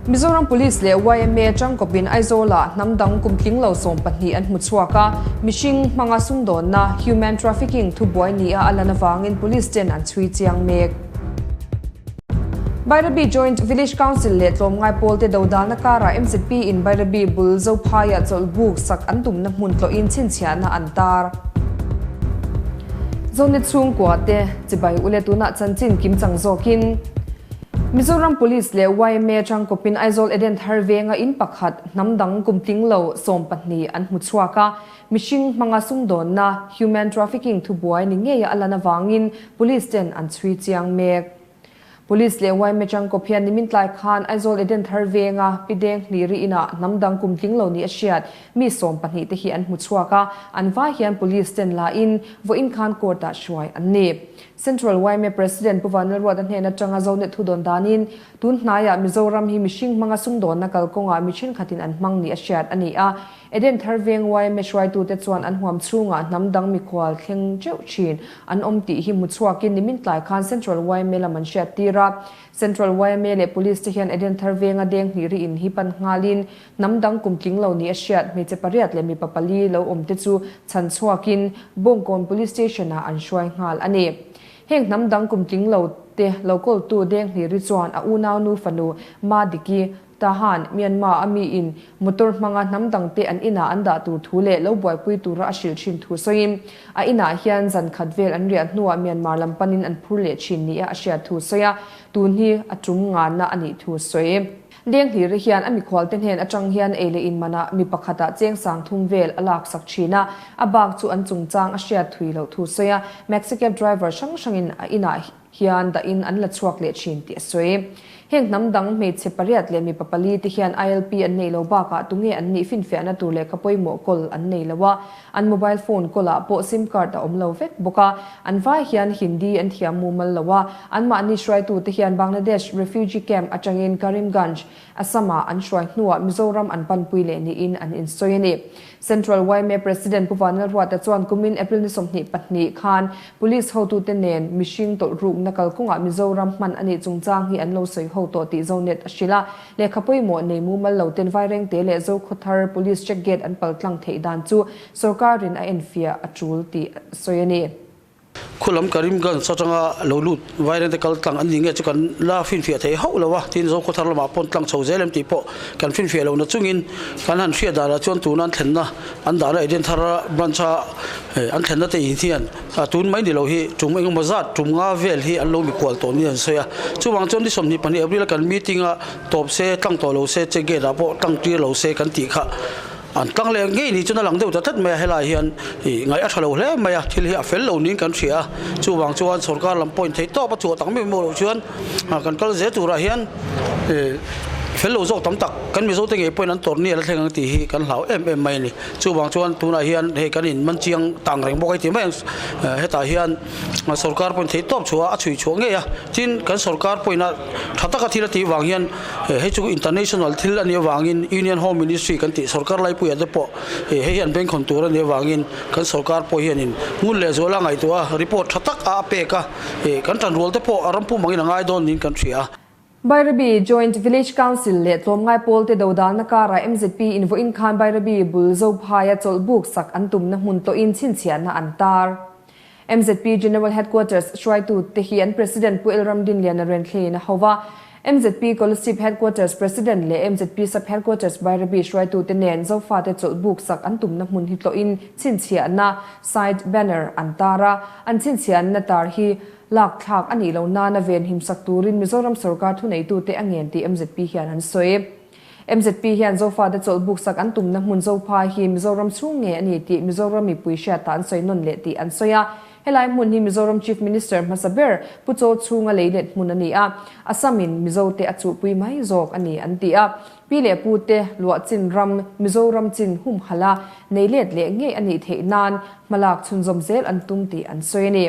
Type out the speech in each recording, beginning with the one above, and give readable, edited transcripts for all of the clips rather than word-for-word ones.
Mizoram Police leh yma tangkawpin Aizawl-ah hnam dang kum tling lo 12 an hmu chhuak a, mihring hmanga sumdawnna, human trafficking, thubuai nia a lan avangin Police ten an chhui chiang mek. Bairabi Joint Village Council leh tlawmngai pawlte dodalna karah MZP in Bairabi bul Zophaiah chawlhbuk sak an tumna hmun tlawhin chhinchhiahna an tar. Zonet chhungkua te chibai ule tunah chanchin kimchang zawkin Mizoram Police leh yma tangkawpin Aizawl Eden Thar venga in pakhat hnam dang kum tling lo 12 an hmu chhuak a, mihring hmanga sumdawnna, human trafficking, thubuai ni ngeia a lan avangin Police ten an chhui chiang mek. Police leh yma tangkawp hian nimin tlai khan Aizawl Eden Thar venga Pi Deng Hliri inah hnam dang kum tling lo ni a hriat mi 12 te hi an hmu chhuak a, an vai hian Police ten la in vawiin khan court ah hruai an ni. Central yma President Pu Vanlalruata hnen atanga Zonet thudawn danin, tun hnaiah Mizoram hi mihring hmanga sumdawnna kalkawngah mi thenkhatin an hmang ni a hriat a ni a. Eden Thar Veng yma hruaitute chuan an huam chhungah hnam dang mikhual thleng teuh thin an awm tih hi hmu chhuakin nimin tlai khan Central yma lam an hriat tir a. Central yma leh Police te hian Eden Thar Venga deng hnih ri in hi pan nghalin hnam dang kum tling lo ni a hriat hmeichhe pariat leh mipa pali lo awm te chu chhan chhuakin Bawngkawn Police Station ah an hruai nghal a ni. Heng hnam dang kum tling lo te lo kawltu deng hnih ri chuan a unau nu fanu Ma Diki Tahan, Myanmar a mi in motor hmanga hnam dang te an inah an dah tur thu leh lo buaipui tura a hrilh thin thu sawiin a inah hian zan khat vel an riah hnuah Myanmar lam panin an phur leh thin nia a hriat thu sawi a, tun hi a tum ngana a nih thu sawi. Deng hlir hian a mikhual te hnen atang hian ei leh in manah mi pakhatah cheng sang thum vel a lak sak thin a, a bak chu an chungchang a hriat thui loh thu sawi a, Maxi cab driver hrang hrangin a inah hian dahin an la chhuak leh thin tih a sawi. Heng hnam dang hmeichhe pariat leh mipa pali te hian ILP an neih lo bakah tunge an nih finfiahna tur lehkha pawimawh kawl an nei lo a, an mobile phone kawlah pawh sim card a awm lo vek bawk a, an vai hian Hindi an thiam mumal lo a, anmahni hruaitute hian Bangladesh refugee camp atangin Karimganj, Assam-ah an hruai hnuah Mizoram an panpui leh niin an insawi a ni. Central yma President Pu Vanlalruata chuan kumin April ni 22 khan Police hotute nen mihring tawlh rukna kalkawngah Mizoram hman a nih chungchang hi an lo sawi ho tawh tih Zonet a hrilh a. Lehkha pawimawh nei mumal lo ten Vairengte leh Zokhawthar Police check gate an paltlang theih dan chu sorkarin a enfiah a tul tih a sawi a ni. Khulam Karimganj atanga lo lut Vairengte kal tlang an ni nge chu kan la finfiah thei hauh lo a, tin Zokhawthar lamah pawn tlang chho zel em tih pawh kan finfiah lo na chungin kan han hriat danah chuan tuna an thlenna an dahna Eden Thar branch a an thlenna te in hian tun mai ni lo hi tum engemaw zat tum nga vel hi an lo mikhual tawh niin an sawi a, chuvang chuan ni 22 April a kan meeting a tawp se tlang tawh lo se check gate ah pawh tlang tir lo se kan tih kha. An tlang leh ngei ni chuan a lang deuh ta tlat mai a, helai hian ih ngaih a tha lo hle mai a, thil hi a fel lo niin kan hria a, chuvang chuan sorkar lam pawhin theih tawp a chhuah tak meuh meuh loh chuan kan kal zel turah hian ih fel lo zawk tam tak kan Mizo te ngei pawhin an tawrh ni a la thleng ang tih hi kan hlau em em mai a ni. Chuvang chuan tunah hian hei kan in man chiang tang reng bawk a ti mai ang, hetah hian sorkar pawhin theih tawp chhuah a chhui chhuah ngei a, tin kan sorkar pawhin a tha taka thil a tih vang hian Hei chu international thil a nih avangin Union Home Ministry kan tih sorkar laipuiah te pawh hei hi an bengkhawn tur a nih avangin kan sorkar pawh hianin ngun leh zuala ngaihtuah a report tha tak a a pek a, kan tanrual te pawh a ram pum angin a ngai dawn niin kan hria a. Bairabi Joint Village Council leh tlawmngai pawlte dodalna karah MZP in vawiin khan Bairabi bul Zophaia chawlhbuk sak an tumna hmun tawhin chhinchhiahna an tar. MZP General Headquarters hruaitu te hi an President Pu Elram Dinliana Renthleiin a ho a. MZP Kolasib Headquarters President leh MZP Sub Headquarters Bairabi hruaitu te nen Zofate chawlhbuk sak an tumna hmun hi tlawhin chhinchhiahna, side banner, an tar a. An chhinchhiahna tar hi lak thlak a nih loh nana venhim sak turin Mizoram sorkar thuneitute a ngen tih MZP hian an sawi. MZP hian Zofate chawlhbuk sak an tumna hmun Zopha hi Mizoram chhung nge a ni tih Mizoram mipui hriatah an sawi nawn leh tih an sawi a. Helai hmun hi Mizoram Chief Minister hmasa ber Pu Chaw chhunga leilet hmun a ni a, Assam-in Mizote a chuhpui mai zawk a ni an ti a. Pi leh pute luah chin ram Mizoram chin humhalh a nei let leh ngei a nih theih nan hmalak chhunzawm zel an tum tih an sawi a ni.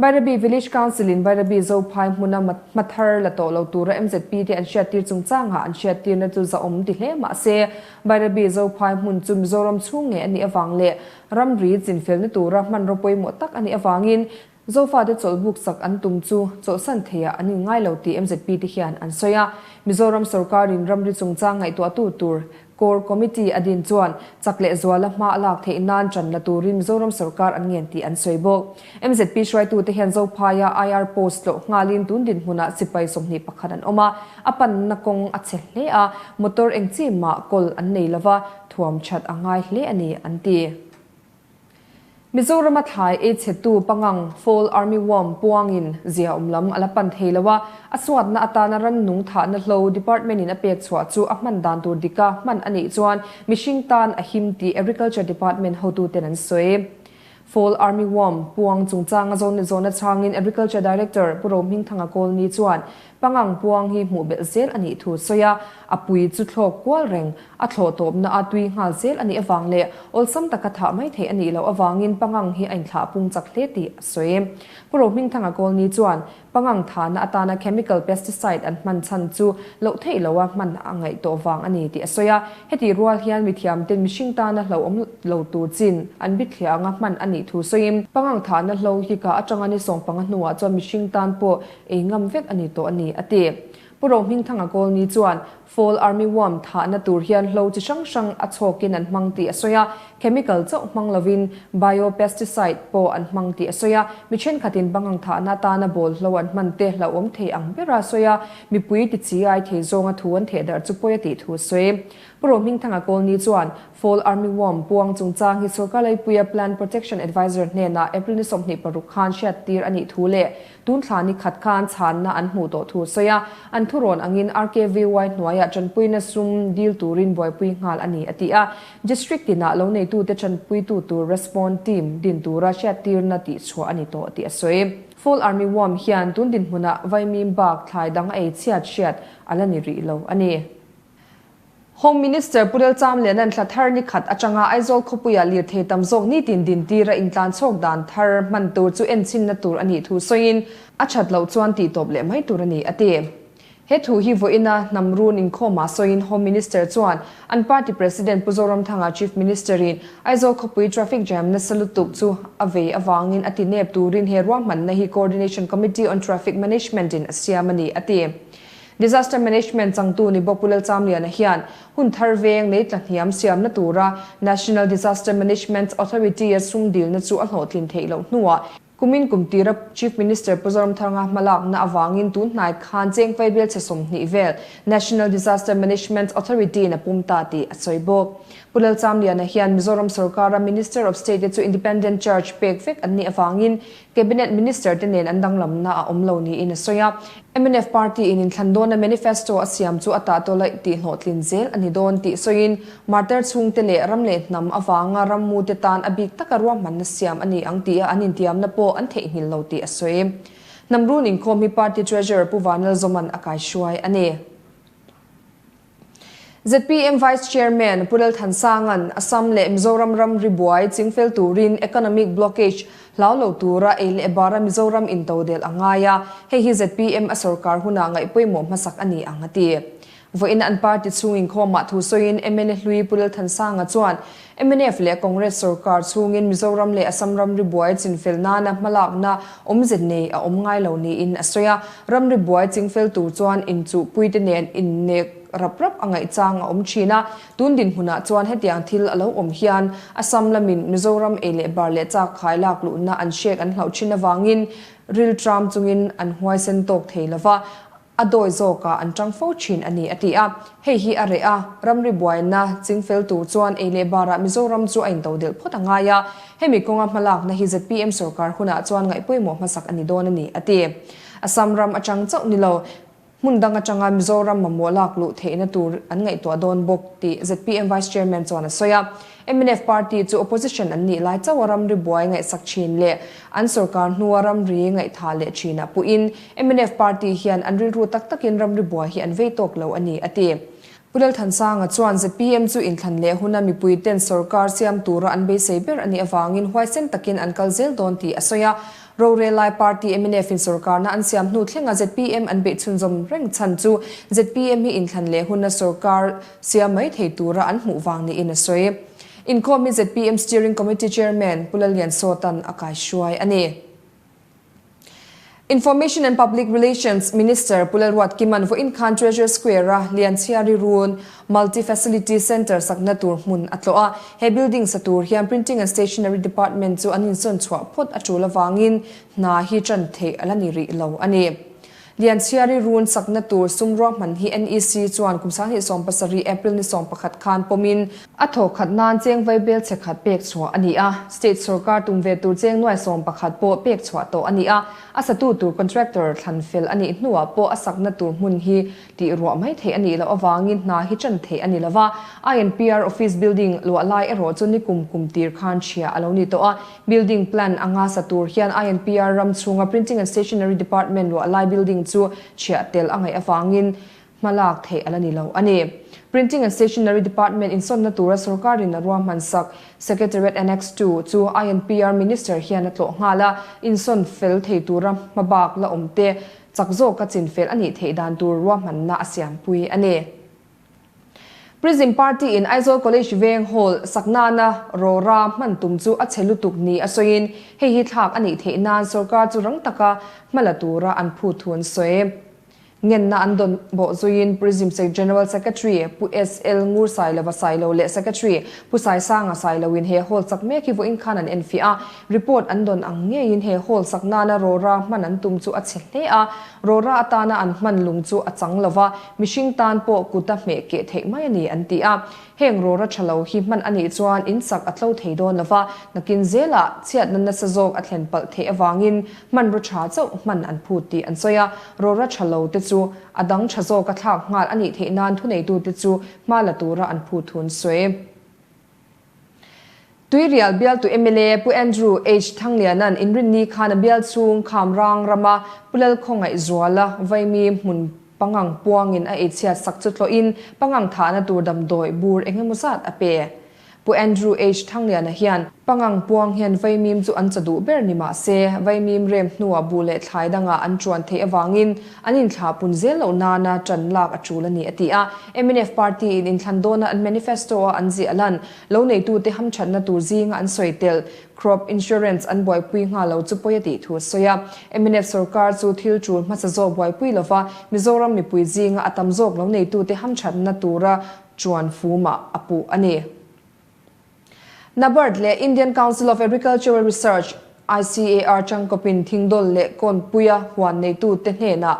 Bairabi Village Council in Bairabi Zophai hmuna hmathar la tawh lo tura MZP te an hriattir chungchangah an hriattirna chu zahawm ti hle mah se, Bairabi Zophai hmun chu Mizoram chhung ngei a nih avang leh ramri chinfelna tura hmanraw pawimawh tak a nih avangin. Zofate chawlhbuk sak an tum chu chawlhsan theiah an inngai lo tih mzp te hian an sawi a. Mizoram sorkarin ramri chungchang ngaihtuahtu tur Core Committee a din chuan chak leh zuala hma a lak theih nan ṭan la turin Mizoram sorkar an ngen tih an sawi bawk. Mzp hruaitute hian Zophaia IR post tlawh nghalin tun dinhmunah sipai 21 an awm a, a panna kawng a chhe hle a, motor eng chi mah kawl an nei lova, thuam that a ngai hle a ni, an ti. Mizorama thlai ei chhetu pangang Fall Army Worm puangin zia awm lam a la pan thei lo a, a suatna atana rannung thahna hlo Department in a pek chhuah chu a hman dan tur dika hman a nih chuan mihring tan a him tih Agriculture Department hotuten an sawi. Fall Army Worm puang chungchanga zawn leh zawhna chhangin Agriculture Director Pu Rohmingthanga Kawlni chuan Pangang puang hi hmuh belh zel a nih thu sawi a, a pui chu thlawk kual reng, a thlawh tawpna a tui nghal zel a nih avang leh awlsam taka thah mai theih a nih loh avangin pangang hi a inthlah pung chak hle tih a sawi. Pu Rohmingthanga Kawlni chuan pangang thahna atana chemical pesticide an hman chhan chu loh theih loha hman a ngaih tawh vang a ni tih a sawi a, Heti rual hian mithiamten mihring tana hlauhawm lo tur chin an bithliah anga hman a nih thu sawiin, pangang thahna hlo hi ka atanga ni 15 hnuah chuan mihring tan pawh ei ngam vek a ni tawh a ni, a ti. Pu Rohmingthanga Kawlni chuan Fall Army Worm thahna tur hian hlo chi hrang hrang a chhawkin an hmang tih a sawi a, chemical chauh hmang lovin bio-pesticide pawh an hmang tih a sawi a, mi thenkhatin pangang thahna atana bawl hlo an hman te hlauhawm thei ang bera sawi a, Mipui ti chi ai thei zawnga thu an theh darh chu pawi a tih thu a sawi. Pu Rohmingthanga Kawlni chuan Fall Army Worm puang chungchang hi sorkar laipuia Plant Protection Adviser hnenah April ni 26 khan hriattir a nih thu leh tun thla ni khat khan chhanna an hmuh tawh thu a sawi a, an thurawn angin RKVY hnuaiah tanpuina sum dil turin buaipui nghal a ni a ti a. District tinah lo neitute tanpuitu tur Response Team din tura hriattirna tihchhuah a ni tawh tih a sawi. Fall Army Worm hian tun dinhmunah vaimim bak thlai dang a ei chhiat hriat a la ni rih lo a ni. Home Minister Pu Lalchamliana'n thla thar ni khat atanga Aizawl khawpuia lirthei tam zawk nitin dintira intlan chhawk dan thar hman tur chu enchhinna tur a nih thu sawiin a that loh chuan tihtawp leh mai tur a ni a ti. He thu hi vawiina hnam run inkhawmah sawiin Home Minister chuan an party President Pu Zoramthanga Chief Minister-in Aizawl khawpui traffic jam nasa lutuk chu a vei avangin a ti nep turin he ruahmanna hi Coordination Committee on Traffic Management-in a siam a ni, a ti. Disaster Management changtu ni bawk Pu Lalchamliana hian hun thar veng nei tlahniam siamna tura National Disaster Management Authority-a sum dilna chu a hlawhtlin theih loh hnuah Kumin kum tira Chief Minister Pu Zoramthanga hmalakna avangin tun hnai khan Chengfai bial chhe 20 vel National Disaster Management Authority in a pum ta tih a sawi bawk. Pu Lalchamliana hian Mizoram sorkara Minister of State te chu Independent Charge pek vek an nih avangin Cabinet Minister te nen an danglamna a awm lo niin a sawi a. Mnf party in inthlan dawna manifesto a siam chu a tahtawla tihhlawhtlin zel a ni dawn tih sawiin, martyr chhungte leh ram leh hnam avanga rammute tan a bik taka ruahmanna siam a ni ang tia an intiamna pawh an theihnghilh lo tih a sawi. Hnam run inkhawm hi party treasurer Pu Vanlalzawma'n a kaihruai a ni. Zpm Vice Chairman Pu Lalthansanga'n Assam leh Mizoram ramri buai chingfel turin economic blockage hlau lo tura ei leh bara Mizoram intodelh a ngai a, hei hi zpm a sorkar hunah ngaih pawimawh hmasak a ni ang a ti. Vawiin an party chhung inkhawmah thu sawiin mla hlui Pu Lalthansanga chuan mnf leh Congress sorkar chhungin Mizoram leh Assam ramri buai chinfel nana hmalakna awmze nei a awm ngai lo niin a sawi a, ramri buai chingfel tur chuan inchuhpuite nen innek rap rap a ngaihchang a awm thin a, tun dinhmunah chuan hetiang thil a lo awm hian Assam lamin Mizoram ei leh bar leh chak khai lak luhna an hrek an hlauh thin avangin riltram chungin an huaisen tawk thei lova. A dawi zawkah an tang fo thin a ni, a ti a. Hei hi a reh a, ramri buaina chingfel tur chuan ei leh barah Mizoram chu a intodelh phawt a ngai a. Hemi kawnga hmalakna hi zpm sorkar hunah chuan ngaihpawimawh hmasak a ni dawn a ni, a ti. Assam ram atang chauh ni lo, hmun dang atanga Mizoram mamawh lak luh theihna tur an ngaihtuah dawn bawk tih zpm Vice Chairman chuan a sawi a. Mnf party chu opposition an nih lai chauha ramri buai ngaihsak thin leh an sorkar hnua ramri ngaihthah leh thinah puhin mnf party hian an rilru tak takin ramri buai hi an vei tawk lo a ni, a ti. Pu Lalthansanga chuan zpm chu inthlan leh huna mipuiten sorkar siam tura an beisei ber a nih avangin huaisen takin an kal zel dawn tih a sawi a. Rorel lai party mnf in sorkarna an siam hnu thlenga zpm an beih chhunzawm reng chhan chu zpm hi inthlan leh huna sorkar siam mai thei tura an hmuh vang niin a sawi. Inkhawm hi zpm Steering Committee Chairman Pu Lalliansawta'n a kaihruai a ni. Information and Public Relations Minister Pu Lalruatkima'n vawiin khan Treasure Square-a Lianchhiari Run Multi Facility Centre sakna tur hmun a tlawh a. He building sa tur hian Printing and Stationery Department chu an insawn chhuah phawt a tul avangin hna hi tan theih a la ni rih lo a ni. Lianchhiari run sakna tur sum ruahman hi NEC chuan kum 2017 April ni 11 khan pawmin, a thawk khat nan cheng vaibel chhe khat pek chhuah a ni a, state sorkar tum ve tur cheng nuai 11 pawh pek chhuah tawh a ni a, a satu tur contractor thlan fel a nih hnuah pawh a sakna tur hmun hi tih ruah mai theih a nih loh avangin hna hi tan theih a ni lo va. INPR office building luah lai erawh chu nikum kum tir khan chhia a lo ni tawh a. Building plan anga sa tur hian INPR ram chhunga Printing and Stationery Department luah lai building chu chhiah tel a ngaih avangin hmalak theih a la ni lo a ni. Printing and Stationery Department insawnna tura sorkarin a ruahman sak Secretariat Annex ii chu INPR Minister hian a tlawh nghal a, insawn fel thei tura hmabak la awm te chak zawka chinfel a nih theih dan tur ruahmanna a siampui a ni. Prism Party in Aizawl College Veng Hall saknana rawra hman tum chu a chhe lutuk ni a sawiin hei hi thlak a nih theih nan sorkar chu rang taka hma la tura an phut thu an sawi. Ngenna an dawn bawh zuiin Prism General Secretary Pu SL Ngursailova Sailo leh Secretary Pu Saisanga Sailoin he hall chak mek hi vawiin khan an enfiah a, report an dawn ang ngeiin he hall sak nana rawra hman an tum chu a chhe hle a, rawra atana an hman lung chu a chang lova, mihring tan pawh kut a hmeh keh theih mai a ni an ti a. Heng rawra tha lo hi hman a nih chuan in sak a tlo thei dawn lova, nakin zelah chhiatna nasa zawk a thlen palh theih avangin hmanraw tha chauh hman an phut tih an sawi a, rawra tha lo te chu a dang tha zawk a thlak nghal a nih theih nan thuneitute chu hma la tura an phut thu an sawi. Tuirial bialtu mla Pu Andrew H Thangliana'n inrinni khan a bial chhung Khamrang rama Pu Lalkhawngaihzuala vaimi hmun pangang puangin a eichhiat sak chu tlawhin pangang thahna tur damdawi bur engemaw zat a pe. Pu Andrew H. Thangliana hian pangang puang hian vaimim chu an cha duh ber ni mah se, vaimim rem hnuah buh leh thlai dangah an chuan theih avangin an inthlah pun zel loh nana ṭan lak a ṭul a ni a ti a. Mnf party in inthlan dawna an manifesto a an ziah lan, lo neitute hamṭhatna tur zinga an sawi tel, crop insurance an buaipui nghal lo chu pawi a tih thu a sawi a. Mnf sorkar chu thil ṭul hmasa zawk buaipui lova Mizoram mipui zinga a tam zawk lo neitute hamṭhatna tura chuan fumah a puh a ni. NABARD leh Indian Council of Agricultural Research, ICAR, tangkawpin thingdawl leh kawnpuia huan neitute hnenah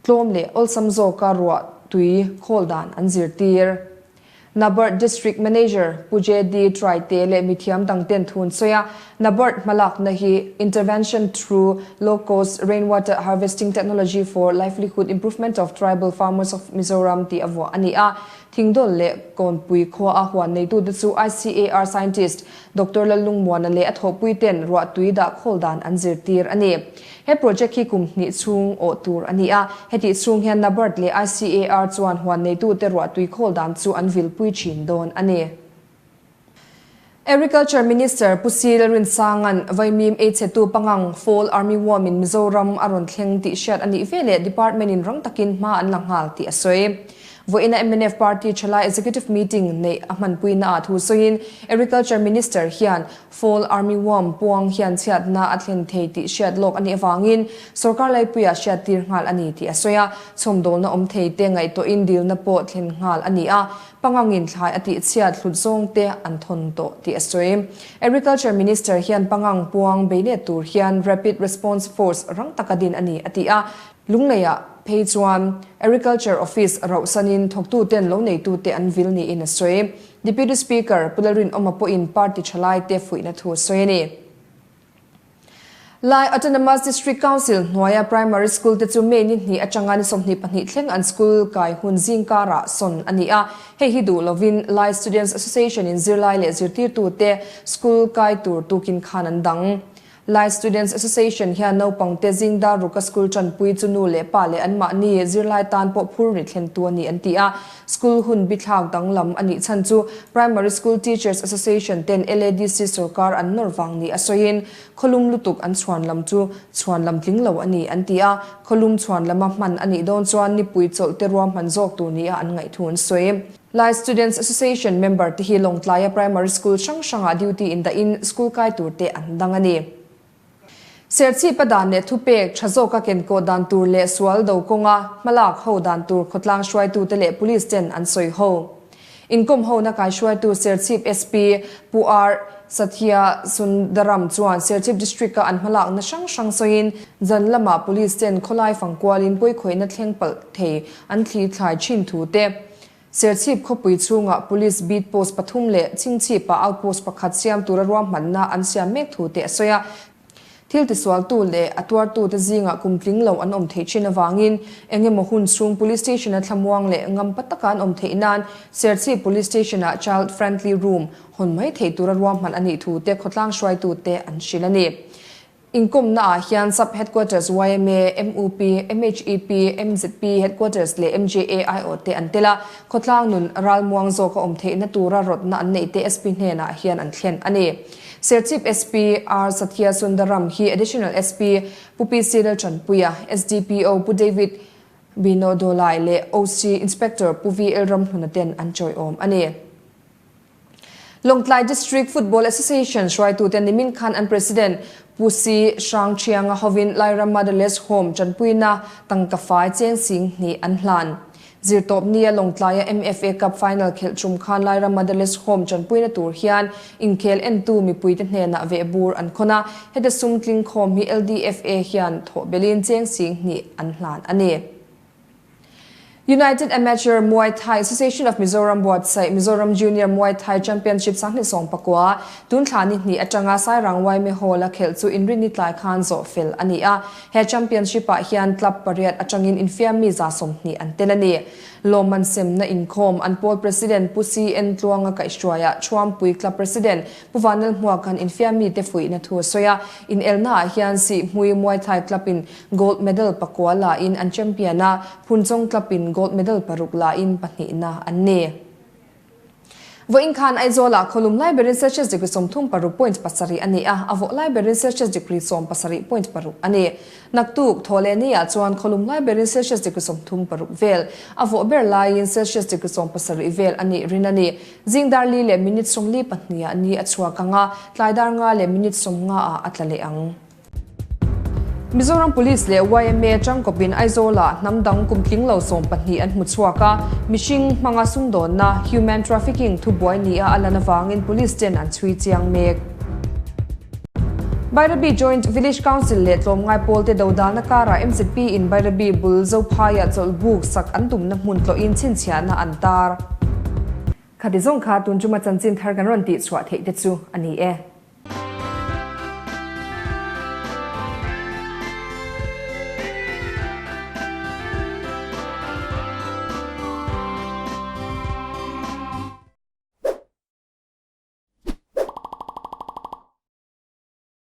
tlawm leh awlsam zawka ruah tui khawl dan an zirtir. NABARD District Manager Pu JD Traite leh mithiam dangten thu an sawi a, NABARD hmalakna hi Intervention through Low Cost Rainwater Harvesting Technology for Livelihood Improvement of Tribal Farmers of Mizoram tih a vuah a ni a. Thingdawl leh Kawnpui khua a huan neitute chu ICAR Scientist Doctor Lallungmuana leh a thawhpuiten ruahtui dah khawl dan an zirtir a ni. He project hi kum hnih chhung awh tur a ni a, hetih chhung hian NABARD leh ICAR chuan huan neitute ruahtui khawl dan chu an vilpui thin dawn a ni. Agriculture Minister Pu Sil Rinsanga'n vaimim eichhetu pangang Fall Army Worm in Mizoram a rawn thleng tih hriat a nih veleh Department in rang takin hma an la nghal tih a sawi. Vawiina mnf Party thalai Executive Meeting neih a hmanpuina ah thu sawiin Agriculture Minister hian Fall Army Worm puang hian chhiatna a thlen thei tih hriat lawk a nih avangin sorkar laipuiah hriattir nghal a ni tih a sawi a, chhawmdawlna awm thei te ngaihtuahin dilna pawh thlen nghal a ni a. Pangangin thlai a tihchhiat hlut zawng te an thawn tawh tih a sawi. Agriculture Minister hian pangang puang bei let tur hian Rapid Response Force rang taka din a ni a ti a. Lungleiah phei chuan Agriculture Office rauhsanin thawktuten lo neitute an vil niin a sawi. Deputy Speaker Pu Lalrinawma pawhin party thalaite fuihna thu a sawi a ni. Lai Autonomous District Council hnuaia Primary School te chu May ni hnih atanga ni 22 thleng an school kai hun zing karah sawn a ni a. Hei hi duh lovin Lai Students Association in zirlai leh zirtirtute school kai tur tukin khan an dang. Lai Students Association hian naupangte zing dar ruka school tanpui chu nu leh pa leh anmahni zirlai tan pawh phur ri thlentu a ni an ti a. School hun bithlak danglam a nih chhan chu Primary School Teachers Association ten LADC sorkar an nawr vang ni a sawiin khawlum lutuk an chhuan lam chu chhuan lam tling lo a ni an ti a, khawlum chhuan lama hman a nih dawn chuan nipui chawlh te ruahman zawk tur nia an ngaih thu an sawi. Lai Students Association member te hi Lawngtlaia Primary School hrang hrangah duty indahin school kai tur te an dang a ni. Serchhip a dan leh thupek tha zawka kenkawh dan tur leh sual do kawnga hmalak ho dan tur khawtlang hruaitute leh Police ten an sawi ho. Inkawm hona kaihruaitu Serchhip SP Pu R Sathya Sundaram chuan Serchhip District-a an hmalakna hrang hrang sawiin zan lamah Police ten khawlai fangkualin pawikhawihnna thleng palh thei an thli thlai thin thu te Serchhip khawpui chhungah Police Beat Post pathum leh Chhingchhipah Outpost pakhat siam tura ruahmanna an siam mek thu te a sawi a. Thil tisualtu leh a tuartute zingah kum tling lo an awm theih thin avangin eng emaw hun chhung Police Station-a thlamuang leh ngampa taka an awm theih nan Serchhip Police Station-ah Child Friendly Room hawn mai theih tura ruahman a nih thu te khawtlang hruaitute an hrilh a ni. Inkawmna ah hian Sub Headquarters yma, mup, MHEP, mzp Headquarters leh MJA aiawh te an tel a, khawtlang nun ralmuang zawk a awm theihna tura rawtna an neih te SP hnenah hian an thlen a ni. Serchhip SP R Sathya Sundaram hi Additional SP Pu PC Lalchanpuia, SDPO Pu David Binodolai leh OC Inspector Pu VL Ramhluna ten an chawiawm a ni. Lawngtlai District Football Association hruaitute nimin khan an President Pu Si Hrangṭhianga hovin Lairam Motherless Home ṭanpuina tangka fai cheng sing hnih an hlan. Zirtawpnia Lawngtlaia MFA Cup Final khelh ṭum khan Lairam Motherless Home ṭanpuina tur hian inkhel entu mipuite hnenah vehbur an khawn a, heta sum tling khawm hi LDFA hian thawh belin cheng sing hnih an hlan a ni. United Amateur Muay Thai Association of Mizoram buatsaih Mizoram Junior Muay Thai Championship 2019 tun thla ni hnih atanga Sairang Yma Hall a khelh chu inrinni tlai khan zawh fel a ni a. He championship ah hian club pariat atangin infiam mi 20 an tel a ni. Lawmman semna inkhawm an pawl President Pu CN Tluanga kaihhruaiah Thuampui Club President Pu Vanlalhmuak khan infiam mite fuihna thu a sawi a. Inelna ah hian Sihhmui Muay Thai Club in Gold medal pakua la in an champion a, Phunchawng club in gold medal paruk la in pahnihna an ni. Vawiin khan Aizawl ah khawlum lai berin Celsius degree 36.7 a ni a, a vawh lai berin Celsius degree 17.6 a ni. Naktuk, Thawhlehni ah chuan khawlum lai berin Celsius degree 36 vel, a vawh ber laiin Celsius degree 17 vel a nih rin a ni. Zing dar li leh minute 42 ah ni a chhuak ang a, tlai dar nga leh minute 50 ah a tla leh ang. Mizoram Police leh yma tangkawpin Aizawl-ah hnam dang kum tling lo 12 an hmu chhuak a, mihring hmanga sumdawnna, human trafficking, thubuai nia a lan avangin Police ten an chhui chiang mek. Bairabi Joint Village Council leh tlawmngai pawlte dodalna karah mzp in Bairabi bul Zophaiah chawlhbuk sak an tumna hmun tlawhin chhinchhiahna an tar. Khati zawng kha tun chuma chanchin thar kan rawn tihchhuah theih te chu a ni e.